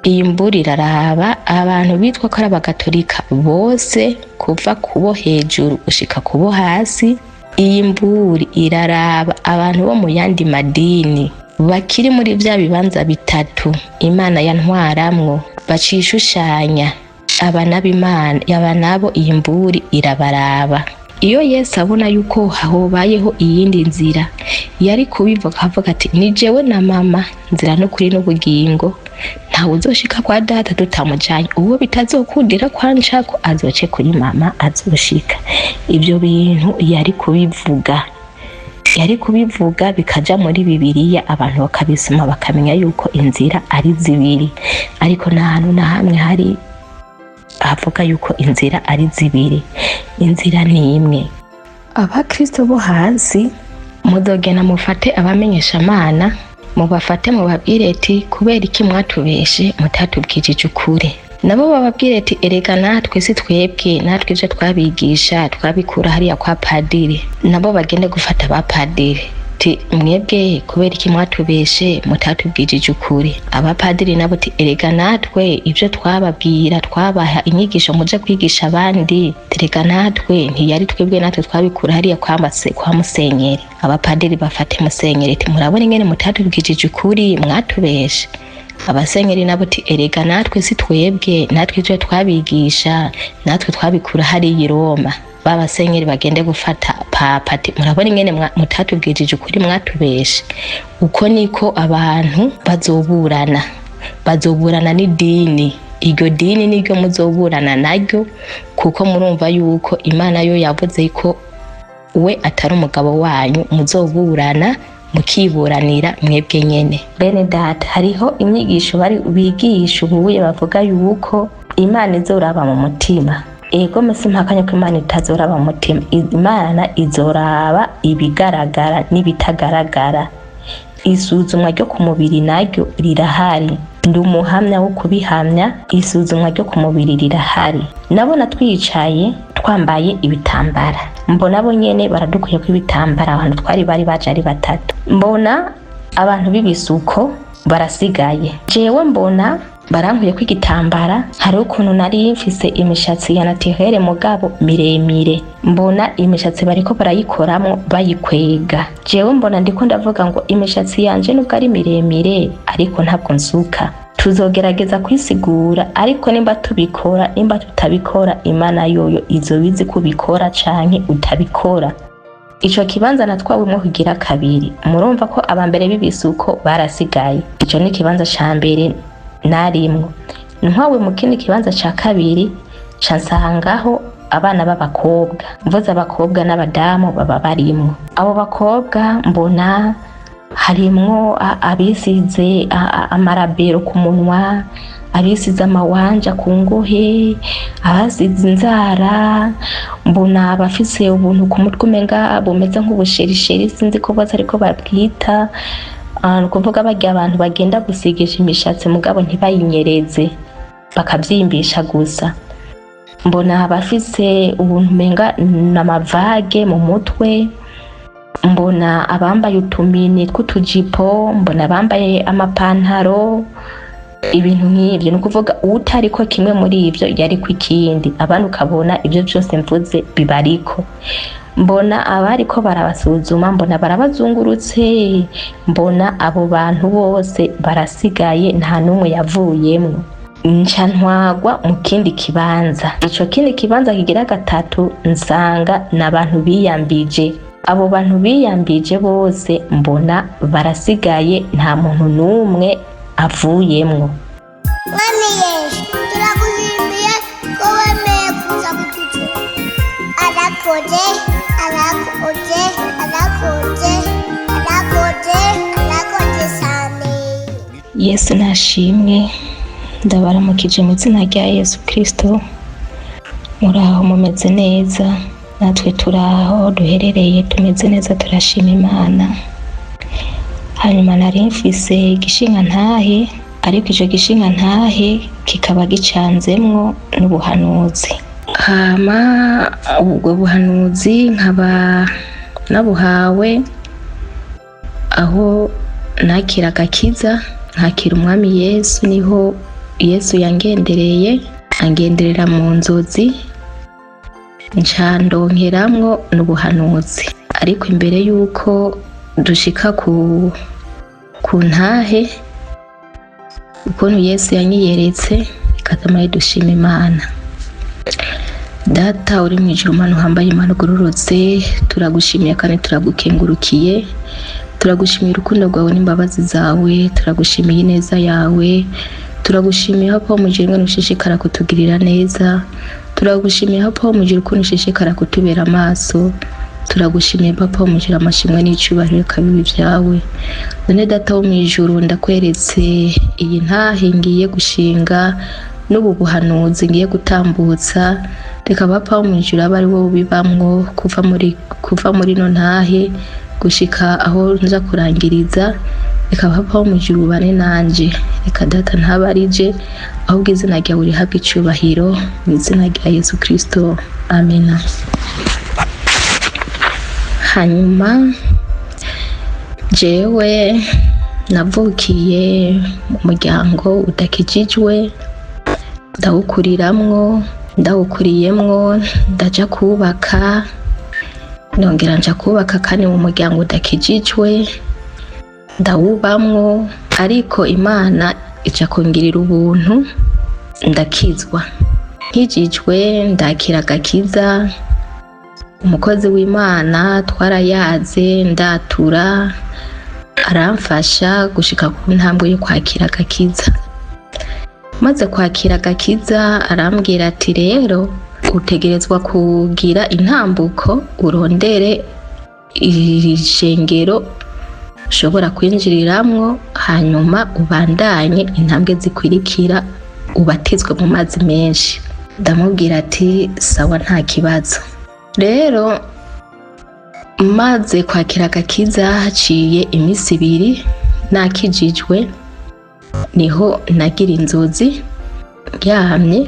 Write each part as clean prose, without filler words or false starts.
Iyi mburi iraraba abantu bitwa ko ari abagatolika bose, kuva kubo hejuru gushika kubo hasi. Iyi mburi iraraba abantu bo mu yandi madini bakiri muri vya bibanza bitatu Imana yantwaramwo, bacishushanya aba n'abimana, aba nabo iyi mburi irabaraba. Iyo Yesu abona yuko hobayeho iyindi nzira, yari kubivuga akavuga ati: "Ni jewe na mama nzira n'ukuri n'ubugingo, ntawe uzoshika kwa data tutamujanye. Uwo bitazokundira kwancako azoce kuri mama, azoshika." Ibyo bintu yari kubivuga, yari kubivuga bikaja muri Bibiliya, abantu bakabisoma, bakamenya yuko inzira ari zibiri. Ariko nta hantu na hamwe hari havuga yuko inzira ari zibiri. Inzira ni imwe. Abakristo bo hasi, muzogenda mufate abamenyeshamana, mubafate, mubabwire ati: "Kubera iki mwatubeshe, mutatubwijije ukuri?" Nabo bababwire ati: "Erega natwe si twebwe, natwe ivyo twabigisha twabikura hariya kwa padiri." Nabo bagende gufata ba padiri ti: "Mwebwe kubera iki mwatubeshe, mutatubwijije ukuri?" Abapadiri nabo ti: "Erega natwe ivyo twababwira, twabaha inyigisho muja kwigisha abandi, erega natwe ntiyari twebwe, natwe twabikura hariya kwa musenyeri." Abapadiri bafate musenyeri ti: "Murabona ingene mutatubwijije ukuri, mwatubeshe?" Abasenyeri nabo ti: "Erega natwe si twebwe, natwe ivyo twabigisha natwe twabikura hariya i Roma." Babasenyeri bagende gufata papa ati: "Murabona ingene mutatubwijije ukuri, mwatubeshe?" Uko niko abantu bazoburana, bazoburana n'idini. Iryo dini niryo muzoburana naryo, kuko murumva yuko Imana yo yavuze ko we atari umugabo wanyu. Muzoburana mukiburanira mwebwe nyene. Bene data, hariho inyigisho bari bigisha ubuye bavuga yuko Imana izoraba mu mutima. Ego, mese mpakanya ko Imana itazoraba mu mutima. Imana izoraba ibigaragara n'ibitagaragara. Isuzumwa ryo ku mubiri naryo rirahari, ndi umuhamya wo kubihamya. Isuzumwa ryo ku mubiri rirahari. Nabona twicaye twambaye ibitambara, mbona bo nyene baradukuyeko ibitambara. Abantu twari bari baje ari batatu, mbona abantu b'ibisuko barasigaye, jewe mbona barankuyeko igitambara. Hariho ukuntu nari mfise imishatsi ya naturelle mugabo miremire, mbona imishatsi bariko barayikoramwo, bayikwega. Jewe mbona ndiko ndavuga ngo imishatsi yanje nubwo ari miremire ariko ntabwo nsuka. Tuzogerageza kwisigura, ariko nimba tubikora, nimba tutabikora, Imana yoyo izobizi kubikora canke utabikora. Ico kibanza natwawemwo kugira kabiri, murumva ko abambere b'ibisuko barasigaye. Ico ni ikibanza ca mbere narimwo. Ntwawe mu kindi kibanza ca kabiri, ca nsangaho abana b'abakobwa. Mvuze abakobwa, n'abadamu baba barimwo. Abo bakobwa mbona harimwo abisize amarabero ku munwa, abisize amawanja ku ngohe, abasize inzara. Mbona abafise ubuntu ku mutwe umenga bumeze nk'ubusherisheri, sinzi ko bose ariko babwita. Ni ukuvuga barya abantu bagenda gusigisha imishatsi mugabo ntibayinyereze, bakavyimbisha gusa. Mbona abafise ubuntu umenga n'amavage mu mutwe, mbona abambaye utumini tw'utujipo, mbona abambaye amapantaro, ibintu nk'ivyo. Ni ukuvuga uwutariko kimwe muri ivyo yariko ikindi. Abandi ukabona ivyo vyose mvuze bibariko. Mbona abariko barabasuzuma, mbona barabazungurutse, mbona abo bantu bose barasigaye, nta n'umwe yavuyemwo. Nca ntwagwa mu kindi kibanza. Ico kindi kibanza kigira gatatu, nsanga n'abantu biyambije. Abo bantu biyambije bose mbona barasigaye, nta muntu n'umwe avuyemwo. Mwami Yesu, turagushimiye ko wemeye kuza kututura. Arakoze, arakoze, arakoze, arakoze, arakoze cyane. Yesu nashimwe. Ndabaramukije mu izina rya Yesu Kristo. Muraho, mumeze neza? Natwe turaho duherereye, tumeze neza, turashima Imana. Hanyuma nari mfise igishinga ntahe, ariko ico gishinga ntahe kikaba gicanzemwo n'ubuhanuzi. Hama ubwo buhanuzi nkaba nabuhawe aho nakira agakiza, nkakira Umwami Yesu, niho Yesu yangendereye, angenderera mu nzozi, nca ndonkeramwo n'ubuhanuzi. Ariko imbere y'uko dushika ku ntahe ukuntu Yesu yanyiyeretse, reka tumare dushima Imana. Data uri mu ijuru, Mana uhambaye, Imana ugororotse, turagushimiye kandi turagukengurukiye. Turagushimiye urukundo rwawe n'imbabazi zawe, turagushimiye ineza yawe, turagushimiye Papa wo mu ijuru ingene ushishikara kutugirira neza, turagushimiye Papa wo mu ijuru ukuntu ushishikara kutubera amaso, turagushimiye Papa wo mu ijuru, amashimwe n'icubahiro kabibi vyawe. None Data wo mu ijuru, ndakweretse iyi ntahe ngiye gushinga n'ubu buhanuzi ngiye gutambutsa. Reka Papa wo mu ijuru abe ari wowe ubibamwo kuva muri ino ntahe gushika aho nza kurangiriza. Reka Papa wo mu ijuru ubane nanje, reka Data ntabarije, ahubwo izina ryawe rihabwe icubahiro, mu izina rya Yesu Kristo, amena. Hanyuma jewe navukiye mu muryango udakijijwe, ndawukuriramwo, ndawukuriyemwo ndaja kubaka, nongera nja kubaka kandi mu muryango udakijijwe, ndawubamwo, ariko Imana ica kungirira ubuntu ndakizwa. Nkijijwe ndakira agakiza, umukozi w'Imana twarayaze, ndatura, aramfasha gushika ku ntambwe yo kwakira agakiza. Maze kwakira agakiza, arambwira ati: "Rero utegerezwa kugira intambuko, urondere ishengero ushobora kwinjiriramwo, hanyuma ubandanye intambwe zikwirikira, ubatizwe mu mazi menshi." Ndamubwira ati: "Sawa, nta kibazo." Rero maze kwakira agakiza, haciye iminsi 2 nakijijwe, niho nagira inzozi ndyamye.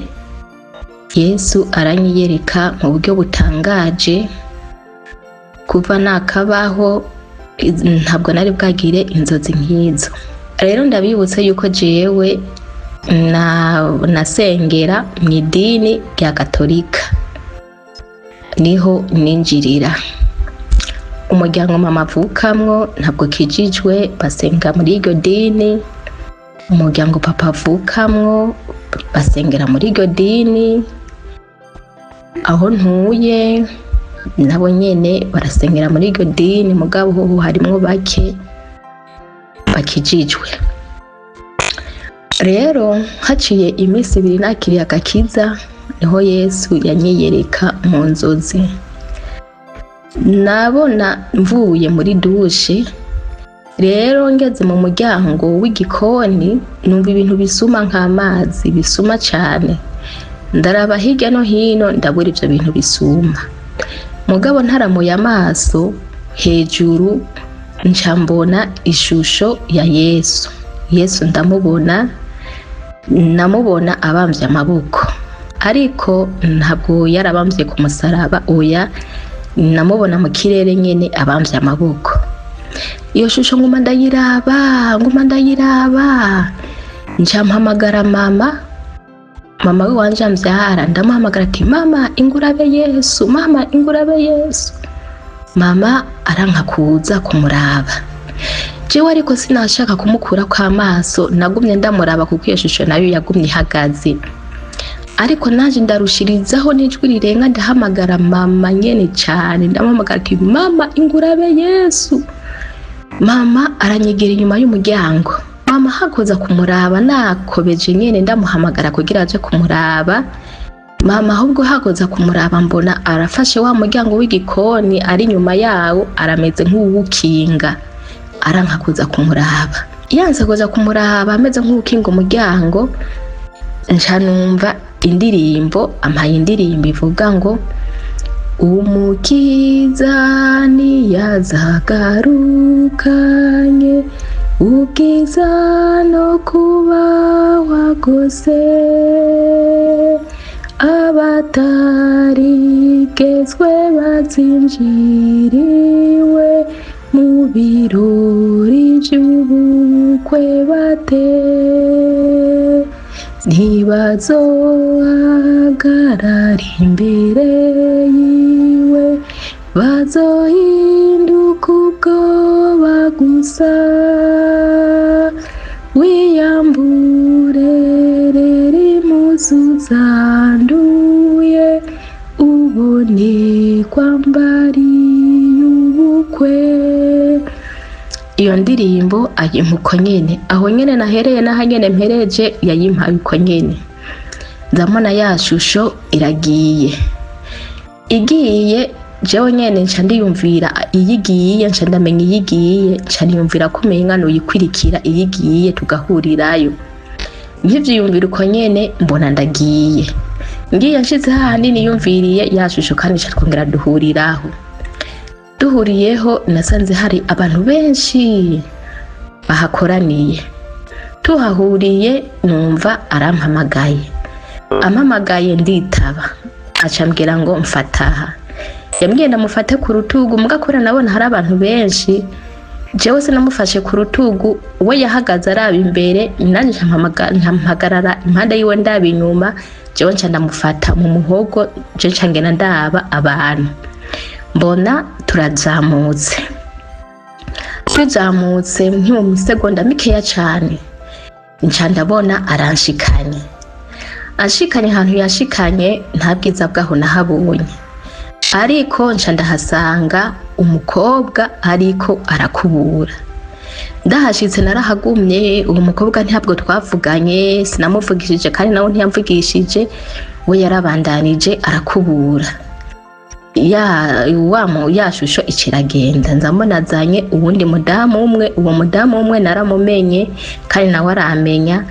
Yesu aranyiyereka mu buryo butangaje. Kuva nakabaho ntabwo nari bwagire inzozi nk'izo. Rero ndabibutse yuko jewe nasengera mu idini rya Katolika, niho ninjirira. Umuryango mama avukamwo ntabwo kijijwe, basenga muri iryo dini. Umuryango papa avukamwo basengera muri iryo dini. Aho ntuye nabo nyene barasengera muri iryo dini, mugabo hoho harimwo bake bakijijwe. Rero haciye iminsi 2 nakiriye agakiza, niho Yesu yanyiyereka mu nzozi. Nabona mvuye muri douche, rero ngeze mu muryango w'igikoni, numva ibintu bisuma nk'amazi, bisuma cane. Ndaraba hirya no hino, ndabura ivyo bintu bisuma. Mugabo ntaramuye amaso hejuru, nca mbona ishusho ya Yesu. Yesu ndamubona, namubona abamvye amaboko, ariko ntabwo yarabamvye ku musaraba, oya, namubona mu kirere nyene abamvye amaboko. Iyo shusho nguma ndayiraba, nguma ndayiraba, nca mpamagara mama, mama we wanje amvyara. Ndamuhamagara ati: "Mama, ingurabe Yesu, mama, ingurabe Yesu." Mama aranka kuza kumuraba. Jewe ariko sinashaka kumukurako amaso, nagumye ndamuraba, kuko iyo shusho nayo yagumye ihagaze. Ariko nanje ndarushirizaho n'ijwi rirenga, ndahamagara mama nyene cane, ndamuhamagara ati: "Mama, ingurabe Yesu." Mama aranyegera inyuma y'umuryango. Mama hakoza kumuraba, nakobeje nyene ndamuhamagara kugira aje kumuraba, mama ahubwo hakoza kumuraba, mbona arafashe wa muryango w'igikoni ari inyuma yawo, arameze nk'uwukinga, aranka kuza kumuraba. Yanse kuza kumuraba ameze nk'uwukinga umuryango, nca numva indirimbo, ampaye indirimbo ivuga ngo: "Umukiza niyazagarukanye ubwiza no kuba wagose, abatarigezwe bazinjiriwe mu birori vy'ubukwe bate." Ntibazohagarara imbere yiwe, bazohinduka ubwoba gusa. Wiyambure rero impuzu zanduye, ubone kwambariye ubukwe. Iyo ndirimbo ayimpa uko nyene, aho nyene nahereye n'aho nyene mpereje, yayimpaye uko nyene. Ndabona ya shusho iragiye, igiye, jewe nyene nca ndiyumvira iyo igiye, nca ndamenya iyo igiye, nca niyumvira ko umenga noyikwirikira iyo igiye tugahurirayo. Nkivyiyumvira uko nyene, mbona ndagiye, ngiye nshitse hahandi niyumviriye ya shusho, kandi nca twongera duhuriraho. Duhuriyeho, nasanze hari abantu benshi bahakoraniye. Tuhahuriye, numva arampamagaye. Ampamagaye nditaba, aca ambwira ngo mfataha. Yambwiye ndamufate ku rutugu, muga kubera nabona hari abantu benshi, jewe sinamufashe ku rutugu. We yahagaze araba imbere, nanjye nca mpagarara impande yiwe ndaba inyuma. Jewe nca ndamufata mu muhogo, je nca ngenda ndaba abantu. Mbona turazamutse, tuzamutse nki mu misegonda mikeya cane, nca ndabona aranshikanye. Anshikanye ahantu yashikanye, nta bwiza bwaho nahabonye, ariko nca ndahasanga umukobwa ariko arakubura. Ndahashitse narahagumye. Uwo mukobwa ntabwo twavuganye, sinamuvugishije kandi nawe ntiyamvugishije. We yarabandanije arakubura. Ya wa mu ya shusho ikiragenda, nza mbona azanye uwundi mudamu umwe. Uwo mudamu umwe naramumenye kandi nawe aramenya.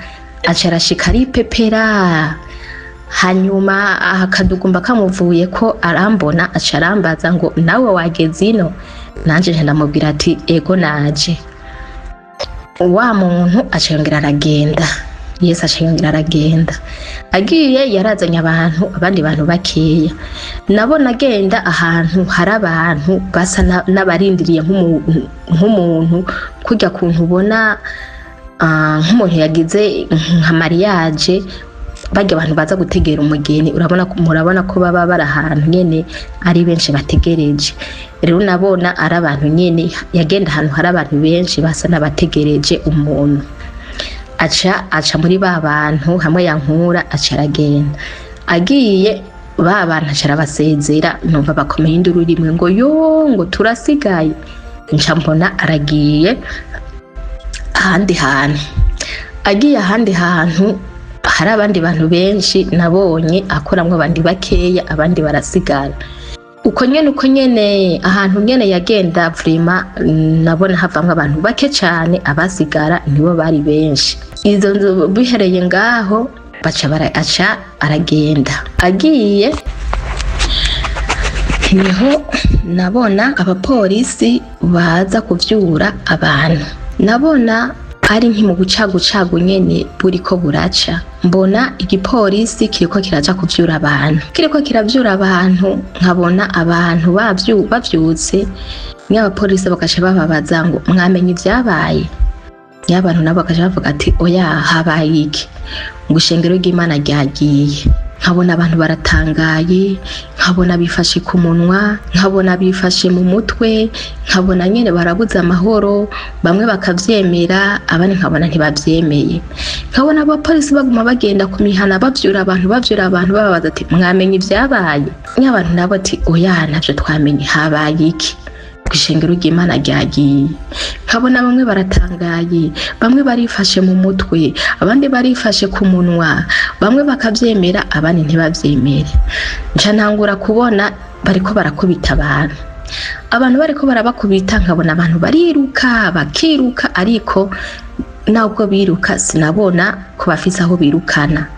Aca arashika aripepera, hanyuma akadugumba kamuvuye ko arambona, aca arambaza ngo: "Nawe wageze ino?" Nanje nca ndamubwira ati: "Ego, naje." Wa muntu aca yongera aragenda. Yesu aca yongera aragenda. Agiye yarazanye abantu, abandi bantu bakeya. Nabona agenda ahantu hari abantu basa n'abarindiriye nk'umuntu kurya kuntu ubona nk'umuntu yagize nka mariage, barya abantu baza gutegera umugeni, urabona murabona ko baba bari ahantu nyene ari benshi bategereje. Rero nabona ari abantu nyene, yagenda ahantu hari abantu benshi basa n'abategereje umuntu. Aca muri ba bantu hamwe yankura, aca aragenda. Agiye, ba bantu aca arabasezera. Numva bakomeye induru rimwe ngo: "Yo," ngo: "Turasigaye." Nca mbona aragiye ahandi hantu. Agiye ahandi hantu hari abandi bantu benshi, nabonye akoramwo abandi bakeya, abandi barasigara. Uko nyene, uko nyene, ahantu nyene yagenda, vraiment nabona havamwo abantu bake cane, abasigara nibo bari benshi. Izo nzu bihereye ngaho, baca bara aca aragenda. Agiye niho nabona abapolisi baza kuvyura abantu. Nabona ari nki mu bucagucagu nyene buriko buraca, mbona igipolisi kiriko kiraja kuvyura abantu, kiriko kiravyura abantu. Nkabona abantu bavyutse, n'abapolisi bagaca bababaza ngo: "Mwamenye ivyabaye?" N'abantu nabo bagaca bavuga ati: "Oya, habaye iki?" Ngo: "Ishengero ry'Imana ryagiye." Nkabona abantu baratangaye, nkabona bifashe ku munwa, nkabona bifashe mu mutwe, nkabona nyene barabuze amahoro. Bamwe bakavyemera, abandi nkabona ntibavyemeye. Nkabona abapolisi baguma bagenda ku mihana bavyura abantu, bavyura abantu, bababaza ati: "Mwamenye ivyabaye?" N'abantu nabo ati: "Oya, ntavyo twamenye, habaye iki?" Kw'ishengero ry'Imana ryagiye. Nkabona bamwe baratangaye, bamwe barifashe mu mutwe, abandi barifashe ku munwa, bamwe bakavyemera, abandi ntibavyemere. Nca ntangura kubona bariko barakubita abantu, abantu bariko barabakubita. Nkabona abantu bariruka, bakiruka, ariko nubwo biruka sinabona ko bafise aho birukana.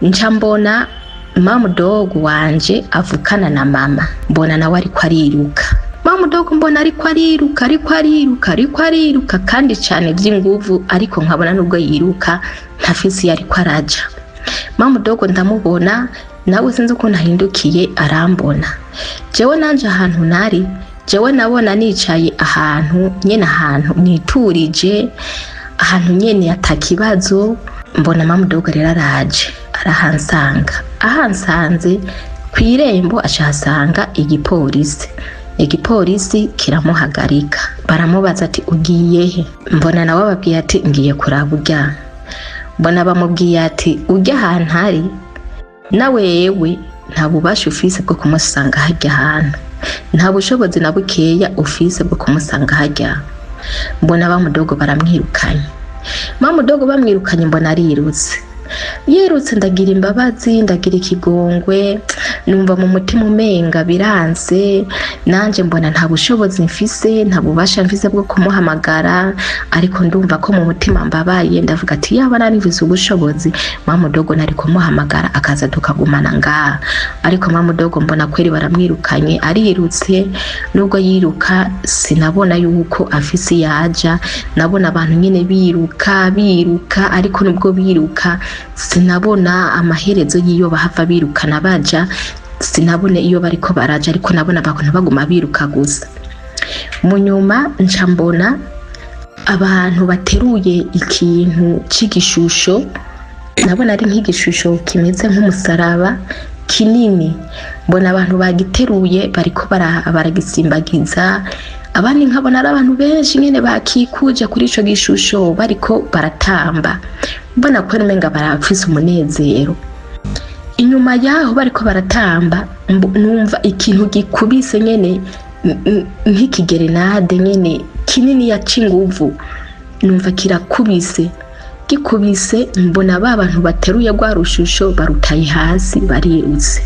Nca mbona mamudogo wanje avukana na mama, mbona nawe ariko ariruka. Mamudogo mbona ariko ariruka, ariko ariruka, ariko ariruka kandi cane vy'inguvu, ariko nkabona nubwo yiruka ntafise iyo ariko araja. Mamudogo ndamubona, nawe sinzi ukuntu ahindukiye arambona. Jewe nanje ahantu nari, jewe nabona nicaye ahantu nyene, ahantu niturije, ahantu nyene atakibazo. Mbona mamudogo rero araje arahansanga, ahansanze ku irembo acahasanga igipolisi. Igipolisi kiramuhagarika, baramubaza ati ugiye he? Mbona nawe ababwiye ati ngiye kuraba urya. Mbona bamubwiye ati ujya ahantu ari na wewe nta bubasha ufise bwo kumusanga harya hantu, nta bushobozi na bukeya ufise bwo kumusanga harya. Mbona bamudogo baramwirukanye, mamudogo bamwirukanye, mbona arirutse, yirutse. Ndagira imbabazi, ndagira ikigongwe, numva mu mutima umenga biranse. Nanje mbona nta bushobozi mfise, nta bubasha mfise bwo kumuhamagara, ariko ndumva ko mu mutima mbabaye. Ndavuga ati yaba nari mfise ubushobozi, mamudogo nari kumuhamagara akaza tukagumana ngaha. Ariko mamudogo mbona kweri baramwirukanye, arirutse. Nubwo yiruka sinabona yuko afise yaja, nabona abantu nyene biruka biruka, ariko nubwo biruka sinabona amaherezo y'iyo bahava birukana baja, sinabone iyo bariko baraja, ariko nabona abantu baguma biruka gusa. Mu nyuma nca mbona abantu bateruye ikintu c'igishusho, nabona ari nk'igishusho kimeze nk'umusaraba kinini. Mbona abantu bagiteruye bariko baragisimbagiza, abandi nkabona ari abantu benshi nyene bakikuje kuri ico gishusho bariko baratamba, mbona ko umenga barafise umunezero. Inyuma yaho bariko baratamba, numva ikintu gikubise nyene nk'ikigerenade nyene kinini ya c'inguvu, numva kirakubise. Gikubise mbona ba bantu bateruye rwa rushusho barutaye hasi, barirutse.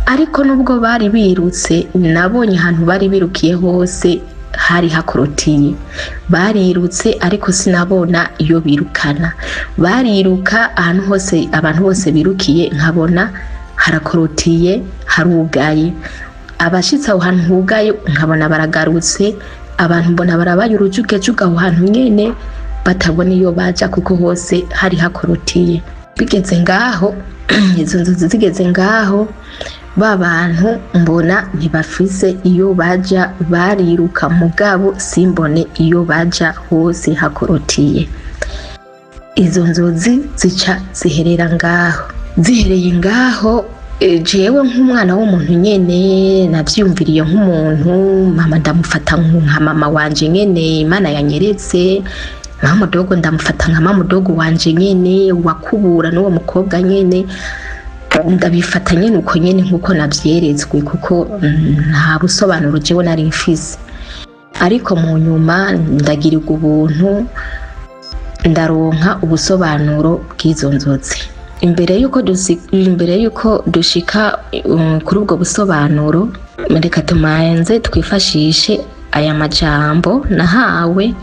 Ariko nubwo bari birutse, nabonye ahantu bari birukiye hose hari hakorotiye. Barirutse ariko sinabona iyo birukana, bariruka ahantu hose, abantu bose birukiye nkabona harakorotiye, harugaye. Abashitse aho hantu hugaye nkabona baragarutse. Abantu mbona barabaye urujugejuge aho hantu nyene, batabona iyo baja kuko hose hari hakorotiye. Bigeze ngaho, izo nzozi zigeze ngaho, ba bantu mbona ntibafise iyo baja, bariruka mugabo simbone iyo baja, hose hakorotiye. Izo nzozi zica ziherera ngaho. Zihereye ngaho, jewe nk'umwana w'umuntu nyene navyiyumviriye nk'umuntu, mama ndamufata nka mama wanje nyene Imana yanyeretse, mama dogo ndamufata nka mama dogo wanje nyene wakubura n'uwo mukobwa nyene. Ndabifata nyene uko nyene nkuko navyeretswe, kuko nta busobanuro jewe nari mfise. Ariko mu nyuma ndagirirwa ubuntu, ndaronka ubusobanuro bw'izo nzozi. Imbere yuko dushika kuri ubwo busobanuro, reka tumanze twifashishe aya majambo nahawe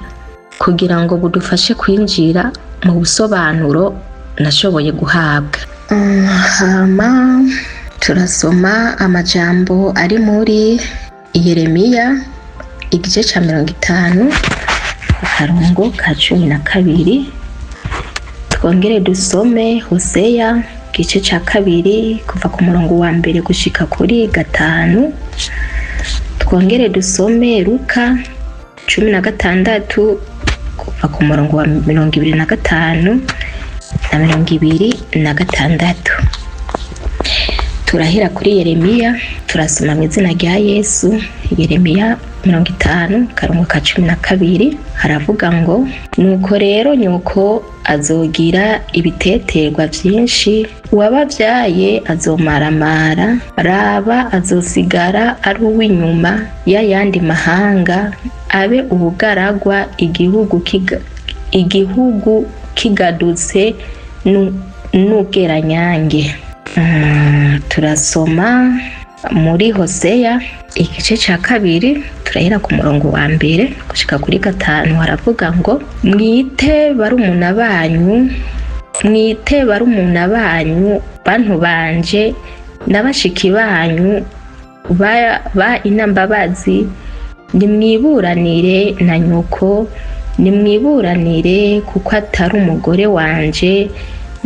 kugira ngo budufashe kwinjira mu busobanuro nashoboye guhabwa. Hama turasoma amajambo ari muri Yeremiya igice ca 50 akarongo ka 12, twongere dusome Hoseya igice ca 2 kuva ku murongo wa 1 gushika kuri 5, twongere dusome Luka 16 kuva ku murongo wa 25 na 26. Turahera kuri Yeremiya, turasoma mu izina rya Yesu. Yeremiya 50 karongo ka 12 haravuga ngo: nuko rero nyoko azogira ibiteterwa vyinshi, uwabavyaye azomaramara, raba azosigara ari uw'inyuma y'ayandi mahanga, abe ubugaragwa, igihugu kigadutse n'ubweranyange. Turasoma muri Hoseya igice ca 2, turahera ku murongo wa 1 gushika kuri 5, haravuga ngo: mwite barumuna banyu, mwite barumuna banyu, bantu banje na bashiki banyu ba inambabazi, nimwiburanire na nyoko, nimwiburanire kuko atari umugore wanje,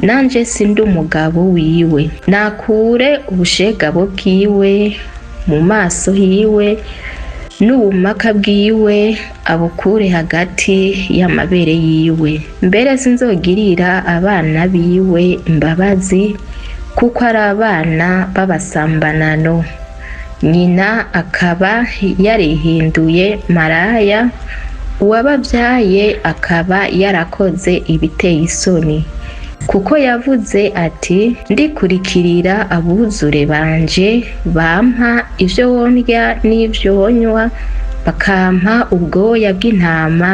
nanje sindi umugabo wiwe. Nakure ubushegabo bwiwe mu maso hiwe, N'ubumaka bwiwe abukure hagati y'amabere yiwe. Mbere sinzogirira abana biwe imbabazi, kuko ari abana b'abasambanano. Nyina akaba yarihinduye maraya, uwabavyaye akaba yarakoze ibiteye isoni. Kuko yavuze ati: "Ndikurikirira abuzure banje, bampa ivyo wondya n'ivyo wonywa, bakampa ubwoya bw'intama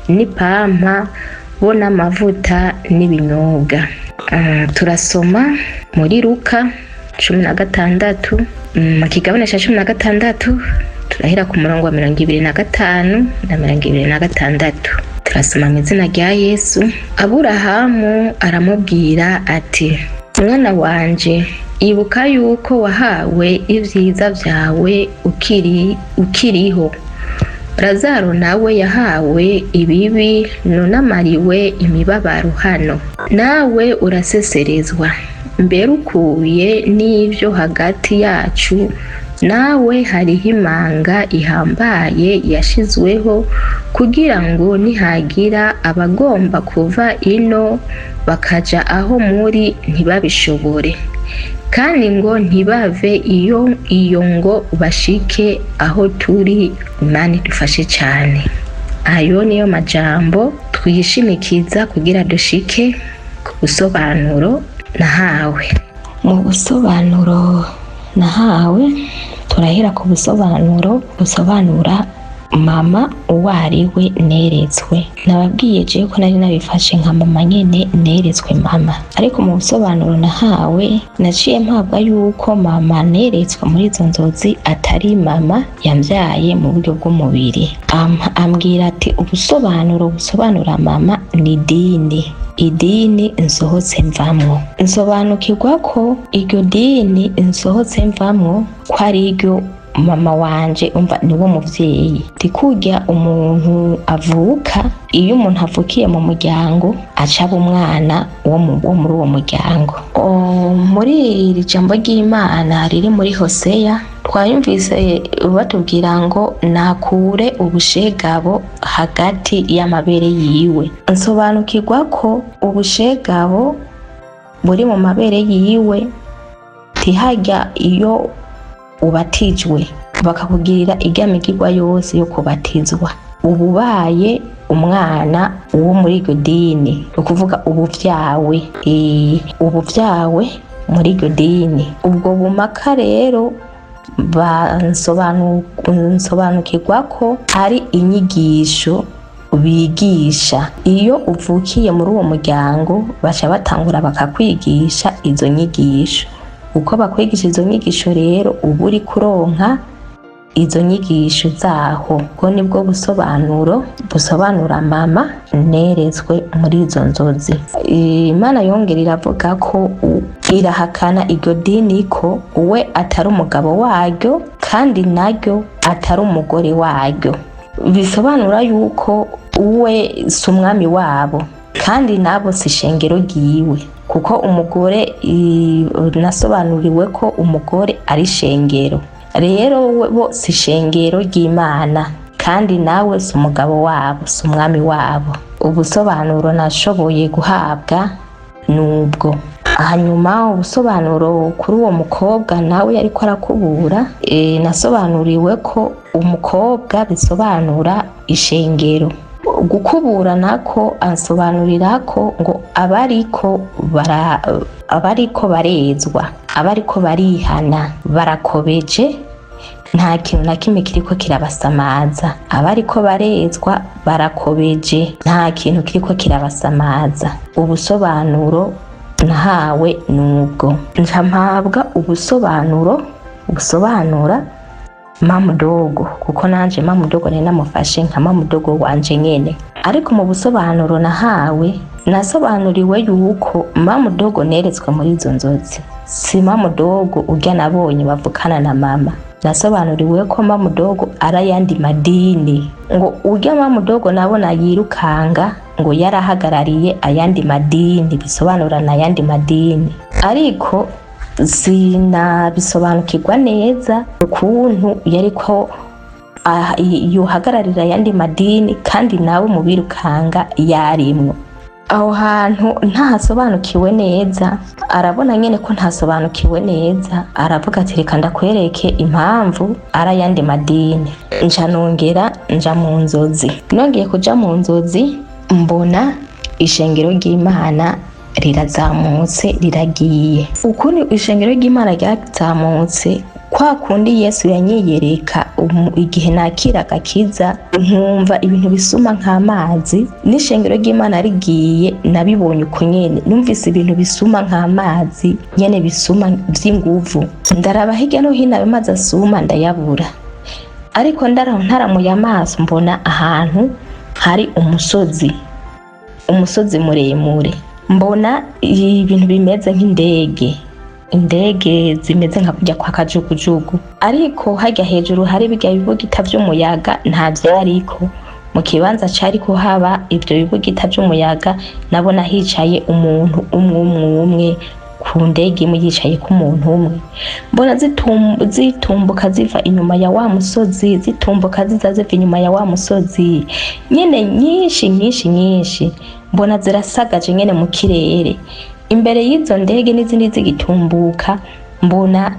n'ipampa, bo n'amavuta n'ibinyobwa." Turasoma muri Luka 16, mu kigabane ca 16, turahera ku murongo wa 25 na 26. Turasoma mu izina rya Yesu. Aburahamu aramubwira ati: "Mwana wanje, ibuka yuko wahawe ivyiza vyawe ukiriho, Lazaro nawe yahawe ibibi, none amariwe imibabaro hano, nawe uraseserezwa. Mbere ukuye n'ivyo hagati yacu nawe hariho imanga ihambaye yashizweho, kugira ngo nihagira abagomba kuva ino bakaja aho muri ntibabishobore, kandi ngo ntibave iyo ngo bashike aho turi." Imana idufashe cyane. Ayo niyo majambo twishimikiza kugira dushike ku busobanuro nahawe. Mu busobanuro nahawe, turahera ku busobanuro busobanura mama uwo ari we neretswe. Nababwiye jewe ko nari nabifashe nka mama nyene neretswe mama, ariko mu busobanuro nahawe naciye mpabwa yuko mama neretswe muri izo nzozi atari mama yambyaye mu buryo bw'umubiri. Ambwira ati: "Ubusobanuro busobanura mama ni dini, idini nsohotse mvamwo." Nsobanukirwa ko iryo dini nsohotse mvamwo ko ari iryo mama wanje, umva, niwo muvyeyi. Tikurya umuntu avuka, iyo umuntu avukiye mu muryango aca aba umwana wo muri uwo muryango. Muri iri jambo ry'Imana riri muri Hoseya, twayumvise batubwira ngo nakure ubushegabo hagati y'amabere yiwe. Nsobanukirwa ko ubushegabo buri mu mabere yiwe, tihajya iyo ubatijwe bakakugirira irya migirwa yose yo kubatizwa, uba ubaye umwana wo muri iryo dini, ni ukuvuga ubu vyawe, ubu vyawe muri iryo dini. Ubwo bumaka rero nsobanukirwa ko ari inyigisho bigisha. Iyo uvukiye muri uwo muryango, baca batangura bakakwigisha izo nyigisho. Uko bakwigisha izo nyigisho rero, uba uri kuronka izo nyigisho zaho. Ubwo nibwo busobanuro busobanura mama neretswe muri izo nzozi. Imana yongera iravuga ko irahakana iryo dini, ko we atari umugabo waryo kandi naryo atari umugore waryo. Bisobanura yuko we si umwami wabo kandi nabo si ishengero ryiwe, kuko umugore, nasobanuriwe ko umugore ari ishengero. Rero we bo si ishengero ry'Imana, kandi nawe si umugabo wabo, si umwami wabo. Ubusobanuro nashoboye guhabwa nubwo. Hanyuma ubusobanuro kuri uwo mukobwa nawe yariko arakubura, nasobanuriwe ko umukobwa bisobanura ishengero. Gukubura nako ansobanurira ko ngo abariko barezwa, abariko barihana, barakobeje, nta kintu na kimwe kiriko kirabasamaza. Abariko barezwa barakobeje, nta kintu kiriko kirabasamaza. Ubusobanuro nahawe nubwo. Nca mpabwa ubusobanuro busobanura mamudogo, kuko nanje mamudogo nari namufashe nka mamudogo wanje nyene. Ariko mu busobanuro nahawe, nasobanuriwe yuko mamudogo neretswe muri izo nzozi si mamudogo urya nabonye bavukana na mama. Nasobanuriwe ko mamudogo ari ayandi madini, ngo urya mamudogo nabona yirukanga ngo yarahagarariye ayandi madini, bisobanura n'ayandi madini. Ariko sinabisobanukirwa neza ukuntu yariko Yohagararira ayandi madini kandi nawe mu birukanga yarimwo. Aho hantu ntahasobanukiwe neza, arabona nyene ko ntasobanukiwe neza, aravuga ati reka ndakwereke impamvu ari ayandi madini. Nca nongera nja mu nzozi, nongeye kuja mu nzozi mbona ishengero ry'Imana rirazamutse riragiye. Ukundi ishengero ry'Imana ryazamutse, kwa kundi Yesu yanyiyereka igihe nakira agakiza, nkumva ibintu bisuma nk'amazi, n'ishengero ry'Imana rigiye nabibonye uko nyene. Numvise ibintu bisuma nk'amazi nyene, bisuma vy'inguvu. Ndaraba hirya no hino, ayo mazi asuma ndayabura, ariko ntaramuye amaso mbona ahantu hari umusozi, umusozi muremure. Mbona ibintu bimeze nk'indege, indege zimeze nka kurya kwa kajugujugu, ariko harya hejuru hari birya bibugita vy'umuyaga nta vyariko. Mu kibanza cariko haba ivyo bibugita vy'umuyaga, nabona hicaye umuntu umwe umwe umwe ku ndege imwe, yicaye ku muntu umwe. Mbona zitumbuka ziva inyuma ya wa musozi, zitumbuka ziza ziva inyuma ya wa musozi nyene, nyinshi nyinshi nyinshi. Mbona zirasagaje nyene mu kirere. Imbere y'izo ndege n'izindi zigitumbuka, mbona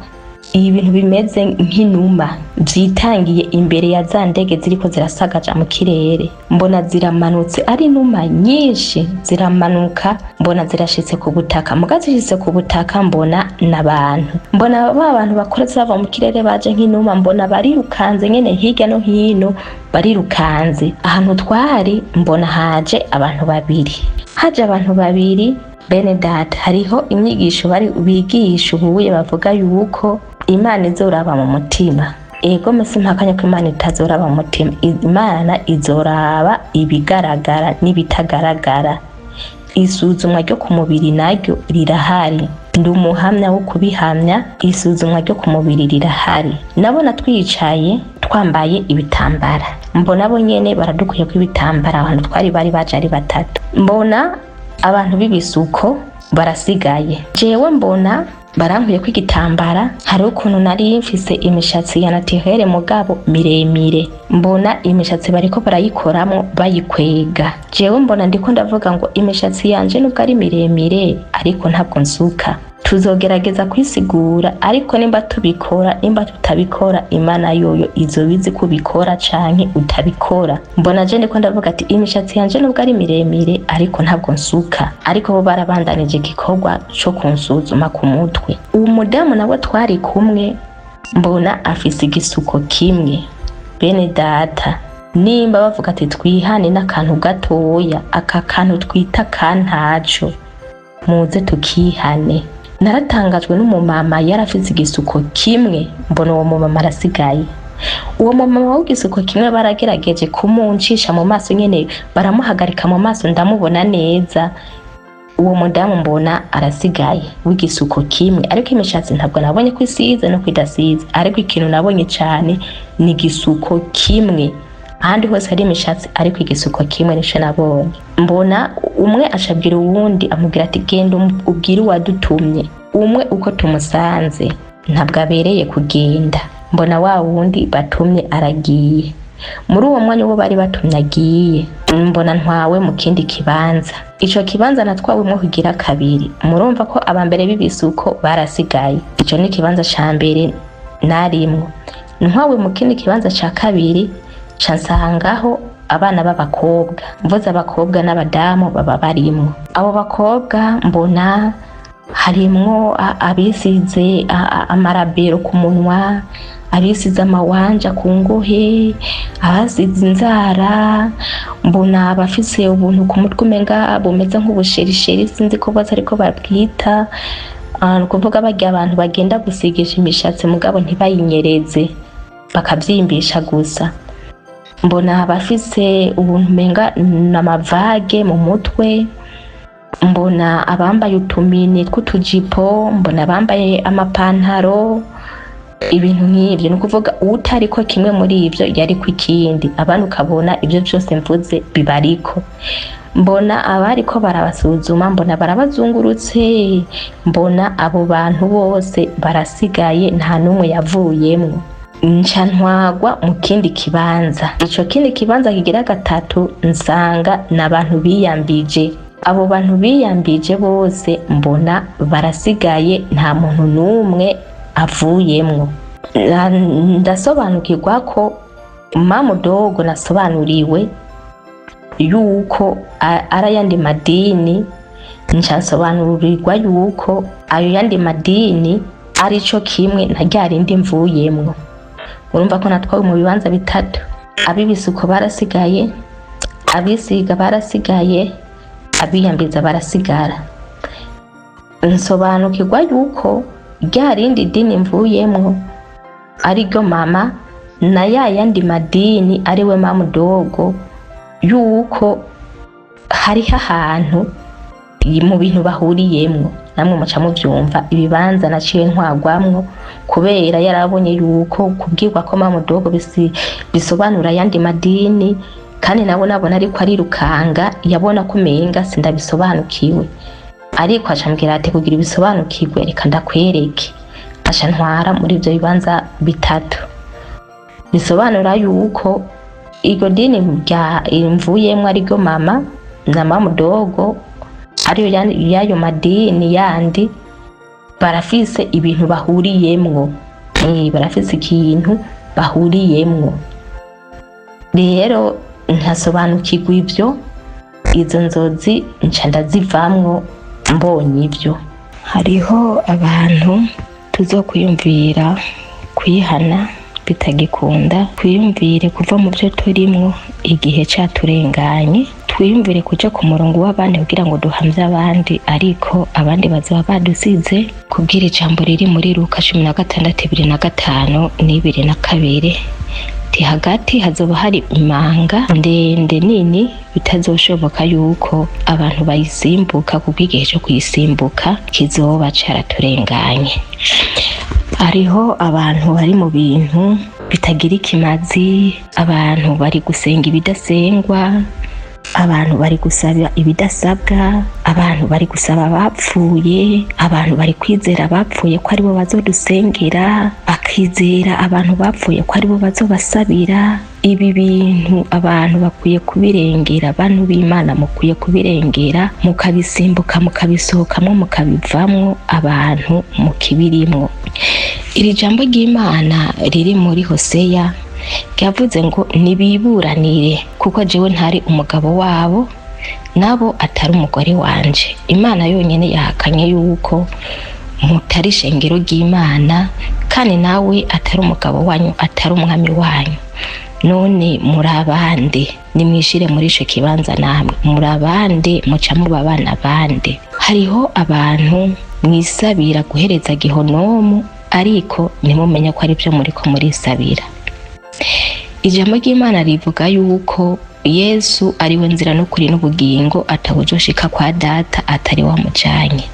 ibintu bimeze nk'inuma vyitangiye imbere ya za ndege ziriko zirasagaja mu kirere. Mbona ziramanutse, ari inuma nyinshi, ziramanuka. Mbona zirashitse ku butaka. Muga zishitse ku butaka, mbona n'abantu, mbona ba bantu bakoretse bava mu kirere baje nk'inuma, mbona barirukanze nyene hirya no hino, barirukanze ahantu twari. Mbona haje abantu babiri, haje abantu babiri. Bene data, hariho inyigisho bari bigisha ubuye bavuga yuko Imana izoraba mu mutima. Ego, mese mpakanya ko Imana itazoraba mu mutima. Imana izoraba ibigaragara n'ibitagaragara. Isuzumwa ryo ku mubiri naryo rirahari, ndi umuhamya wo kubihamya. Isuzumwa ryo ku mubiri rirahari. Nabona twicaye twambaye ibitambara, mbona bo nyene baradukuyeko ibitambara. Abantu twari bari baje ari batatu, mbona abantu b'ibisuko barasigaye, jewe mbona barankuyeko igitambara. Hariho ukuntu nari mfise imishatsi ya naturelle mugabo miremire, mbona imishatsi bariko barayikoramwo bayikwega. Jewe mbona ndiko ndavuga ngo imishatsi yanje nubwo ari miremire ariko ntabwo nsuka, tuzogerageza kwisigura, ariko nimba tubikora nimba tutabikora, Imana yoyo izobizi kubikora canke utabikora. Mbona je ndiko ndavuga ati imishatsi yanje nubwo ari miremire ariko ntabwo nsuka, ariko bo barabandanije igikorwa co kunsuzuma ku mutwe. Uwo mudamu nawe twari kumwe, mbona afise igisuko kimwe. Bene data, nimba bavuga ati twihane n'akantu gatoya, aka kantu twita kantaco, muze tukihane. Naratangajwe n'umumama yari afise igisuko kimwe, mbona uwo mumama arasigaye. Uwo mumama w'igisuko kimwe baragerageje kumuncisha mu maso nyene, baramuhagarika mu maso, ndamubona neza. Uwo mudamu mbona arasigaye w'igisuko kimwe, ariko imishatsi ntabwo nabonye ko isize no kwidasize, ariko ikintu nabonye cyane ni igisuko kimwe. Ahandi hose hari imishatsi, ariko igisuko kimwe nico nabonye. Mbona umwe acabwira uwundi, amubwira ati genda ubwire uwadutumye umwe uko tumusanze ntabwo abereye kugenda. Mbona wa wundi batumye aragiye. Muri uwo mwanya uwo bari batumye agiye, mbona ntwawe mu kindi kibanza. Ico kibanza natwawemwo kugira kabiri. Murumva ko abambere b'ibisuko barasigaye, ico ni ikibanza ca mbere narimwo. Ntwawe mu kindi kibanza ca kabiri, ca nsangaho abana b'abakobwa. Mvuze abakobwa, n'abadamu baba barimwo. Abo bakobwa mbona harimwo abisize amarabero ku munwa, abisize amawanja ku ngohe, abasize inzara. Mbona abafise ubuntu ku mutwe umenga bumeze nk'ubusherisheri, sinzi ko bose ariko babwita. Ni ukuvuga barya abantu bagenda gusigisha imishatsi mugabo ntibayinyereze, bakavyimbisha gusa. Mbona abafise ubuntu umenga n'amavage mu mutwe, mbona abambaye utumini tw'utujipo, mbona abambaye amapantaro, ibintu nk'ivyo. Ni ukuvuga uwutariko kimwe muri ivyo yariko ikindi, abandi ukabona ivyo vyose mvuze bibariko. Mbona abariko barabasuzuma, mbona barabazungurutse, mbona abo bantu bose barasigaye, nta n'umwe yavuyemwo. Nca ntwagwa mu kindi kibanza. Ico kindi kibanza kigira gatatu, nsanga ni abantu biyambije. Abo bantu biyambije bose mbona barasigaye, nta muntu n'umwe avuyemwo. Ndasobanukirwa ko mamudogo nasobanuriwe yuko ari ayandi madini. Nca nsobanurirwa yuko ayo yandi madini ari co kimwe na rya rindi mvuyemwo. Urumva ko natwawe mu bibanza bitatu: ab'ibisuko barasigaye, abisiga barasigaye, abiyambiza barasigara. Nsobanukirwa yuko rya rindi dini mvuyemwo ariryo mama na ya yandi madini ariwe mamudogo, yuko hariho ahantu mu bintu bahuriyemwo. Namwe muca muvyumva ibibanza naciye ntwagwamwo, kubera yarabonye yuko kubwirwa ko mamudogo bisobanura ayandi madini, kandi nabo nabona ariko arirukanga, yabona ko umenga sindabisobanukiwe. Ariko acambwira ati: "Kugira ibisobanukirwe, reka ndakwereke." Aca ntwara muri ivyo bibanza bitatu, bisobanura yuko iryo dini rya mvuyemwo ariryo mama na mamudogo ariyo y'ayo madini yandi, barafise ibintu bahuriyemwo. Barafise ikintu bahuriyemwo. Rero ntasobanukirwa ivyo, izo nzozi nca ndazivamwo mbonye ivyo. Hariho abantu tuzokwiyumvira kwihana bitagikunda, twiyumvire kuva mu byo turimwo igihe caturenganye, twiyumvire kuja ku murongo w'abandi kugira ngo duhamvye abandi, ariko abandi bazoba badusize. Kubwira ijambo riri muri Luka 16:25 n' 22 ti hagati hazoba hari imanga ndende nini bitazoshoboka yuko abantu bayisimbuka, kuko igihe cyo kuyisimbuka kizoba caraturenganye. Hariho abantu bari mu bintu bitagira ikimazi, abantu bari gusenga ibidasengwa, abantu bari gusaba ibidasabwa, abantu bari gusaba abapfuye, abantu bari kwizera abapfuye ko aribo bazodusengera, bakizera abantu bapfuye ko aribo bazobasabira. Ibi bintu abantu bakwiye kubirengera. Abantu b'Imana, mukwiye kubirengera, mukabisimbuka, mukabisohokamwo, mukabivamwo. Abantu mukibirimwo, iri jambo ry'Imana riri muri Hoseya ryavuze ngo nibiburanire, kuko jewe ntari umugabo wabo, nabo atari umugore wanje. Imana yonyine yahakanye yuko mutari ishengero ry'Imana, kandi nawe atari umugabo wanyu, atari umwami wanyu. None muri abande? Nimwishire muri ico kibanza namwe, muri abande? Muca muba abana bande? Hariho abantu mwisabira guhereza gihonomu, ariko ntimumenye ko ari byo muriko murisabira. Ijambo ry'Imana rivuga yuko Yesu ari we nzira n'ukuri n'ubugingo, atawuzoshika kwa Data atari wamujanye.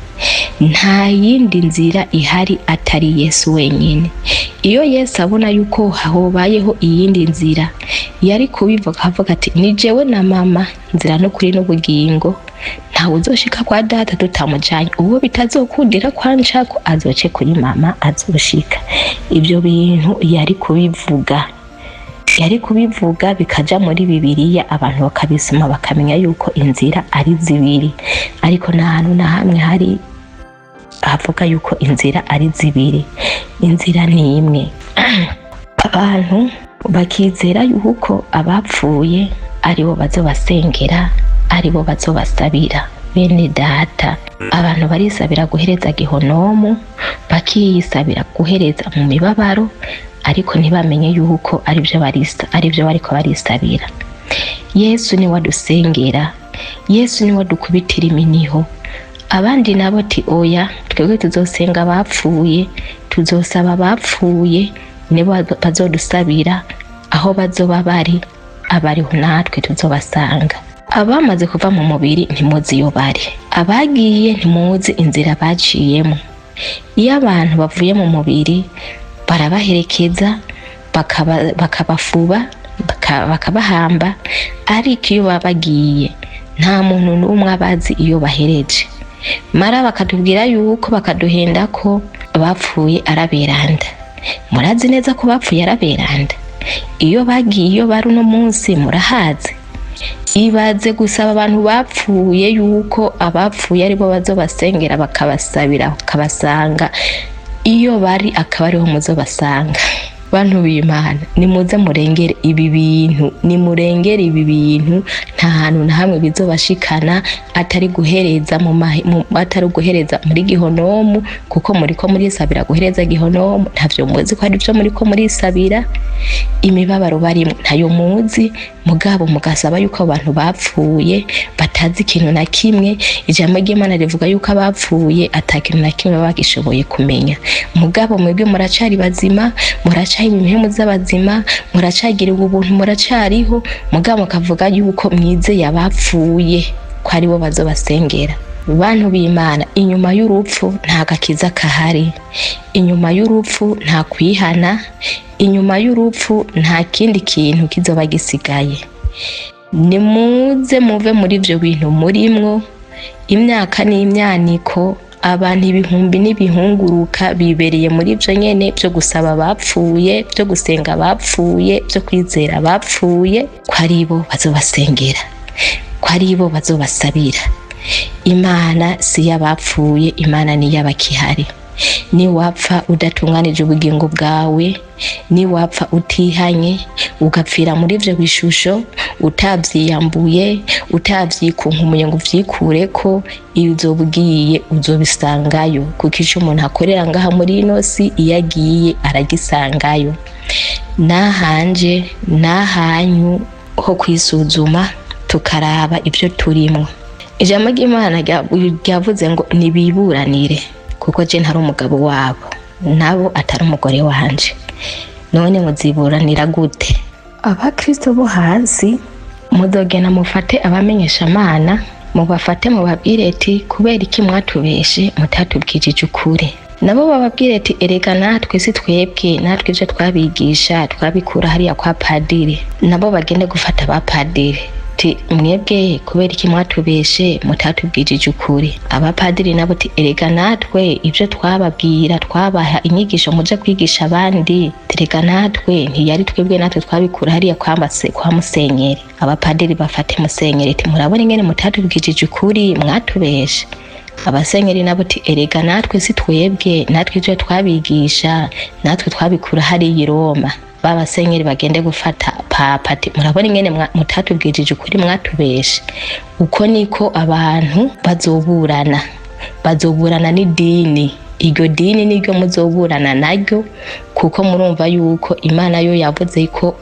Nta yindi nzira ihari atari Yesu wenyine. Iyo Yesu abona yuko hobayeho iyindi nzira, yari kubivuga, akavuga ati: "Ni jewe na mama nzira n'ukuri n'ubugingo, ntawe uzoshika kwa Data tutamujanye. Uwo bitazokundira kwancako azoce kuri mama, azoshika." Ibyo bintu yari kubivuga, yari kubivuga bikaja muri Bibiliya, abantu bakabisoma, bakamenya yuko inzira ari zibiri. Ariko nta hantu na hamwe hari havuga yuko inzira ari zibiri. Inzira ni imwe. Abantu bakizera yuko abapfuye aribo bazobasengera, aribo bazobasabira. Bene Data, abantu barisabira guhereza gihonomu, bakiyisabira guhereza mu mibabaro, ariko ntibamenye yuko aribyo barisa, aribyo bariko barisabira. Yesu niwe adusengera, Yesu niwe adukubitira iminiho. Abandi nabo ti: "Oya, twebwe tuzosenga abapfuye, tuzosaba abapfuye, nibo bazodusabira. Aho bazoba bari abariho natwe tuzobasanga." Abamaze kuva mu mubiri ntimuzi iyo bari, abagiye ntimuzi inzira baciyemo. Iyo abantu bavuye mu mubiri barabaherekeza, bakabafuba, bakabahamba, ariko iyo baba bagiye nta muntu n'umwe abazi iyo bahereje. Mara bakatubwira yuko, bakaduhenda ko abapfuye araberanda. Murazi neza ko bapfuye araberanda? Iyo bagiye, iyo bari uno munsi murahazi? Ibaze gusaba abantu bapfuye yuko abapfuye aribo bazobasengera, bakabasabira, bakabasanga iyo bari, akaba ariho muzobasanga. Bantu b'Imana, nimuze murengere ibi bintu, nimurengere ibi bintu. Nta hantu na hamwe bizobashikana atari guhereza mu atari guhereza muri gihonomu, kuko muriko murisabira guhereza gihonomu. Ntavyo muzi ko ari byo muriko murisabira. Imibabaro barimo ntayo muzi, mugabo mugasaba yuko abantu bapfuye batazi ikintu na kimwe. Ijambo ry'Imana rivuga yuko abapfuye ata kintu na kimwe baba bagishoboye kumenya. Mugabo mwebwe muracari bazima, muracari impemu z'abazima, muracagirirwa ubuntu, muracariho, mugabo mukavuga yuko mwizeye abapfuye ko aribo bazobasengera. Bantu b'Imana, inyuma y'urupfu nta gakiza kahari, inyuma y'urupfu nta kwihana, inyuma y'urupfu nta kindi kintu kizoba gisigaye. Nimuze muve muri ibyo bintu murimwo. Imyaka n'imyaniko, abantu ibihumbi n'ibihunguruka bibereye muri ibyo nyene byo gusaba abapfuye, byo gusenga abapfuye, byo kwizera abapfuye ko aribo bazobasengera, ko aribo bazobasabira. Imana si iy'abapfuye, Imana ni iy'abakihari. Niwapfa udatunganije ubugingo bwawe, niwapfa utihanye, ugapfira muri ivyo bishusho utavyiyambuye, utavyikunkumuye ngo uvyikureko, iyo uzoba ugiye uzobisangayo, kuko ico umuntu akorera ngaha muri ino si, iyo agiye aragisangayo. Nahanje nahanyu ho kwisuzuma, tukaraba ibyo turimwo. Ijambo ry'Imana ryavuze ngo nibiburanire, kuko je ntari umugabo wabo, nabo atari umugore wanje. None muziburanira gute? Abakristo bo hasi, muzogenda mufate abamenyeshamana, mubafate, mubabwire ati: "Kubera iki mwatubeshe, mutatubwijije ukuri?" Nabo bababwire ati: "Erega natwe si twebwe, natwe ivyo twabigisha twabikura hariya kwa padiri." Nabo bagende gufata abapadiri ti: "Mwebwe kubera iki mwatubeshe, mutatubwijije ukuri?" Abapadiri nabo ti: "Erega natwe ibyo twababwira, twabaha inyigisho muja kwigisha abandi, erega natwe ntiyari twebwe, natwe twabikura hariya kwa musenyeri." Abapadiri bafate musenyeri ti: "Murabona ingene mutatubwijije ukuri, mwatubeshe?" Abasenyeri nabo ti: "Erega natwe si twebwe, natwe ibyo twabigisha natwe twabikura hariya i Roma." Babasenyeri bagende gufata papa ati: "Murabona ingene mutatubwijije ukuri, mwatubeshe?" Uko niko abantu bazoburana, bazoburana n'idini. Iryo dini niryo muzoburana naryo, kuko murumva yuko Imana yo yavuze ko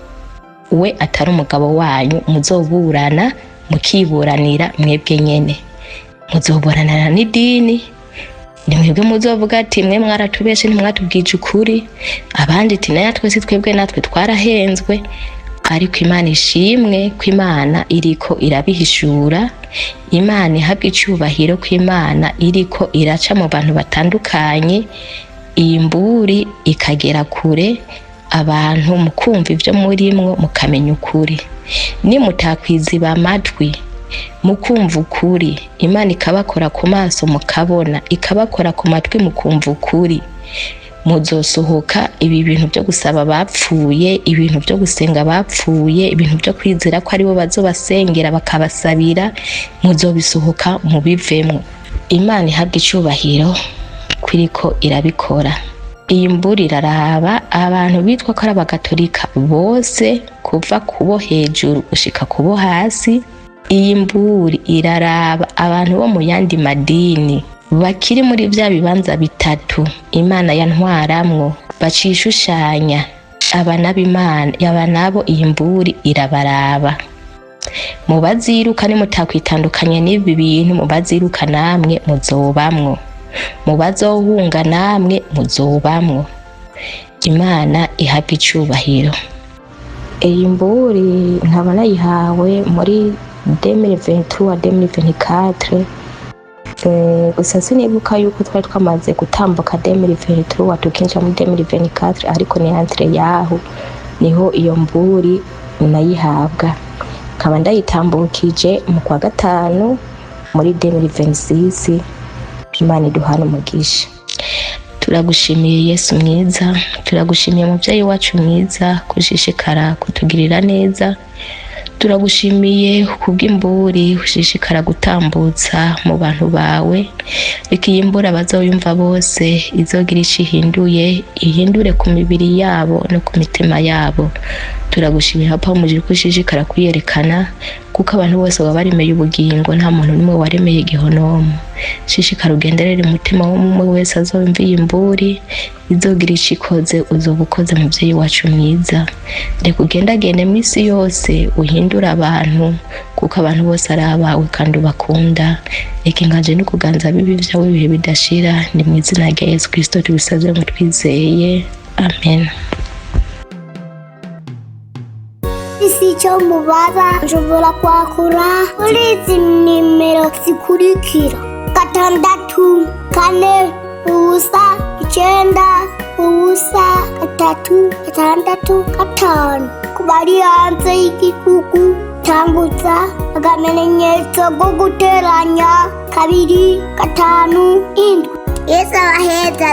we atari umugabo wanyu. Muzoburana mukiburanira mwebwe nyene, muzoburanana n'idini. Ni mwebwe muzovuga ati: "Mwe mwaratubeshe, ntimwatubwije ukuri." Abandi ati: "Nayo twese twebwe natwe twarahenzwe." Ariko Imana ishimwe ko Imana iriko irabihishura. Imana ihabwa icyubahiro ko Imana iriko iraca mu bantu batandukanye, iyi mburi ikagera kure, abantu mukumva ibyo murimwo, mukamenya ukuri. Nimutakwiziba amatwi mukumva ukuri, Imana ikabakora ku maso mukabona, ikabakora ku matwi mukumva ukuri, muzosohoka ibi bintu byo gusaba abapfuye, ibintu byo gusenga abapfuye, ibintu byo kwizera ko aribo bazobasengera bakabasabira. Muzobisohoka mubivemwo. Imana ihabwa icyubahiro kwiriko irabikora. Iyi mbura iraraba abantu bitwa ko ari abagatolika bose, kuva kubo hejuru gushika kubo hasi. Iyi mburi iraraba abantu bo mu yandi madini bakiri muri bya bibanza bitatu Imana yantwaramwo, bacishushanya aba n'abimana, aba nabo iyi mburi irabaraba. Mubaziruka, nimutakwitandukanya n'ibi bintu, mubaziruka namwe muzobamwo, mubazohunga namwe muzobamwo. Imana ihabwa icubahiro. Iyi mburi nkaba nayihawe muri 2023, 2024. Gusa sinibuka yuko twari twamaze gutambuka 2023 tukinjira muri 2024, ariko ni entre yaho niho iyo mburi nayihabwa, nkaba ndayitambukije mu kwa gatanu muri 2026. Imana iduhana umugisha. Turagushimiye Yesu mwiza, turagushimiye muvyeyi wacu mwiza kushishikara kutugirira neza. Turagushimiye kubw'imburi ushishikara gutambutsa mu bantu bawe. Reka iyi mbura bazoyumva bose izogira ico ihinduye, ihindure ku mibiri yabo no ku mitima yabo. Turagushimiye Papa wo mw'ijuru ko ushishikara kwiyerekana, kuko abantu bose baba baremeye ubugingo, nta muntu n'umwe waremeye igihonomo. Shishikara ugenderere umutima w'umwe wese azumva iyi mburi, izogira ico ikoze, uzoba ukoze muvyeyi wacu mwiza. Reka ugendagende mw'isi yose uhindure abantu, kuko abantu bose ari abawe kandi ubakunda. Reka inganje n'ukuganza bibi vyawe ibihe bidashira. Ni mw'izina rya Yesu Kristo tubisavye ngo twizeye, amen. Isi icyo mubaza nshobora kwakura kuri izi nimero zikurikira: 6, 4, 0, 9, 0, 3, 6, 5. Ku bari hanze y'igihugu, tambutsa akamenyetso ko guteranya 2, 5, 7. Yesu abaheza.